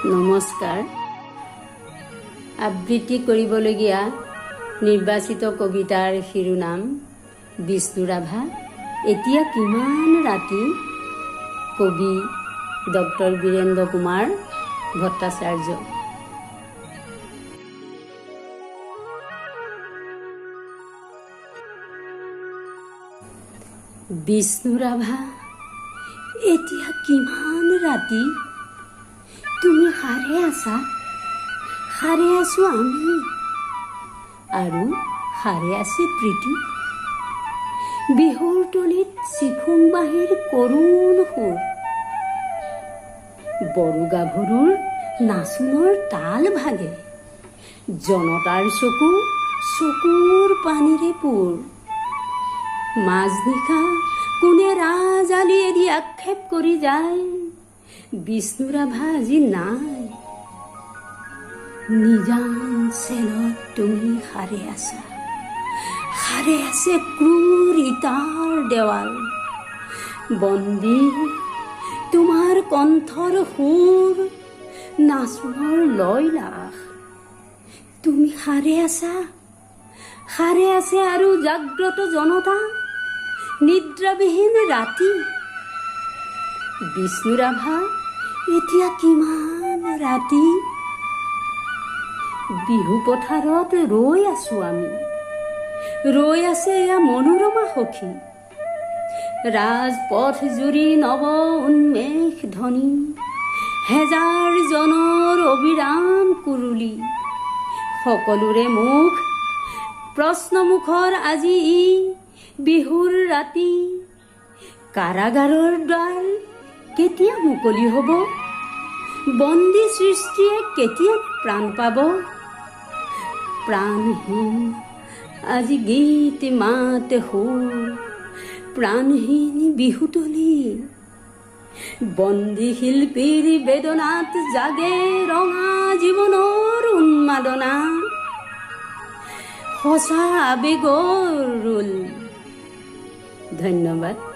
নমস্কাৰ। আবৃত্তি কৰিবলগীয়া নিৰ্বাচিত কবিতাৰ শিৰোনাম "বিষ্ণু ৰাভা এতিয়া কিমান ৰাতি"। কবি ডক্টৰ বীৰেন্দ্ৰ কুমাৰ ভট্টাচাৰ্য। বিষ্ণু ৰাভা, এতিয়া কিমান ৰাতি? তুমি সাৰে আছা, সাৰে আছো আমি আৰু সাৰে আছে প্ৰীতি। বিহুৰ তলিত চিফুং বাঁহীৰ কৰুণ সুৰ, বড়ো গাভৰুৰ নাচোনৰ তাল ভাগে, জনতাৰ চকু চকুৰ পানীৰে পূৰ। মাজনিশা কোনে ৰাজআলি এৰি আক্ষেপ কৰি যায়, বিষ্ণু ৰাভা আজি নাই। নিজান চেলত তুমি সাৰে আছা, সাৰে আছে ক্ৰূৰ ইটাৰ দেৱাল। বন্দী তোমাৰ কণ্ঠৰ সুৰ, নাচোনৰ লয়লাস। তুমি সাৰে আছা, সাৰে আছে আৰু জাগ্ৰত জনতা। নিদ্ৰাবিহীন ৰাতি। বিষ্ণু ৰাভা, এতিয়া কিমান ৰাতি? বিহু পথাৰত ৰৈ আছো আমি, ৰৈ আছে এয়া মনোৰমা সখী। ৰাজপথ জুৰি নৱ উন্মেষ ধ্বনি, হেজাৰ জনৰ অবিৰাম কুৰুলি। সকলোৰে মুখ প্ৰশ্নমুখৰ আজি ই বিহুৰ ৰাতি। কাৰাগাৰৰ দ্বাৰ কেতিয়া মুকলি হ'ব? বন্দী সৃষ্টিয়ে কেতিয়া প্ৰাণ পাব? প্ৰাণহীন আজি গীত মাত সুৰ, প্ৰাণহীন বিহুতলী। বন্দী শিল্পীৰ বেদনাত জাগে ৰঙা জীৱনৰ উন্মাদনা, সঁচা আৱেগৰ ৰোল। ধন্যবাদ।